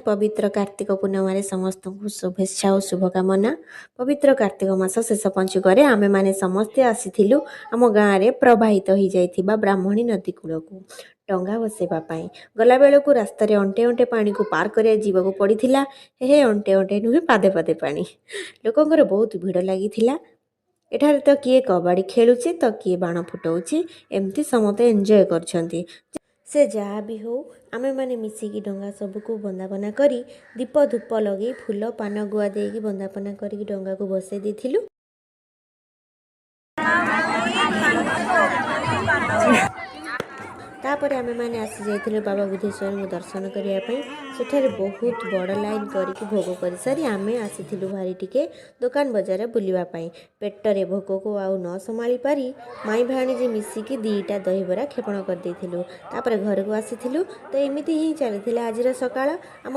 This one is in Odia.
ପବିତ୍ର କାର୍ତ୍ତିକ ପୂର୍ଣ୍ଣିମାରେ ସମସ୍ତଙ୍କୁ ଶୁଭେଚ୍ଛା ଓ ଶୁଭକାମନା। ପବିତ୍ର କାର୍ତ୍ତିକ ମାସ ଶେଷ ପଞ୍ଚୁକରେ ଆମେମାନେ ସମସ୍ତେ ଆସିଥିଲୁ ଆମ ଗାଁରେ ପ୍ରବାହିତ ହୋଇଯାଇଥିବା ବ୍ରାହ୍ମଣୀ ନଦୀ କୂଳକୁ ଡଙ୍ଗା ଭସେଇବା ପାଇଁ। ଗଲାବେଳକୁ ରାସ୍ତାରେ ଅଣ୍ଟେ ଅଣ୍ଟେ ପାଣିକୁ ପାର କରିବା ଯିବାକୁ ପଡ଼ିଥିଲା। ହେ, ଅଣ୍ଟେ ଅଣ୍ଟେ ନୁହେଁ, ପାଦେ ପାଦେ ପାଣି। ଲୋକଙ୍କର ବହୁତ ଭିଡ଼ ଲାଗିଥିଲା ଏଠାରେ। ତ କିଏ କବାଡ଼ି ଖେଳୁଛି ତ କିଏ ବାଣ ଫୁଟଉଛି, ଏମିତି ସମସ୍ତେ ଏନ୍ଜୟ କରୁଛନ୍ତି। ସେ ଯାହା ବି ହଉ, ଆମେମାନେ ମିଶିକି ଡଙ୍ଗା ସବୁକୁ ବନ୍ଦାପନା କରି, ଦୀପ ଧୂପ ଲଗେଇ, ଫୁଲ ପାନ ଗୁଆ ଦେଇକି ବନ୍ଦାପନା କରିକି ଡଙ୍ଗାକୁ ବସେଇ ଦେଇଥିଲୁ। ତାପରେ ଆମେମାନେ ଆସିଯାଇଥିଲୁ ବାବା ବୁଦ୍ଧେଶ୍ୱରଙ୍କୁ ଦର୍ଶନ କରିବା ପାଇଁ। ସେଠାରେ ବହୁତ ବଡ଼ ଲାଇନ୍ କରିକି ଭୋଗ କରିସାରି ଆମେ ଆସିଥିଲୁ ଭାରି ଟିକେ ଦୋକାନ ବଜାର ବୁଲିବା ପାଇଁ। ପେଟରେ ଭୋକକୁ ଆଉ ନ ସମ୍ଭାଳି ପାରି ମାଇଁ ଭାଣିଜୀ ମିଶିକି ଦୁଇଟା ଦହିବରା କ୍ଷେପଣ କରିଦେଇଥିଲୁ। ତାପରେ ଘରକୁ ଆସିଥିଲୁ। ତ ଏମିତି ହିଁ ଚାଲିଥିଲା ଆଜିର ସକାଳ ଆମ।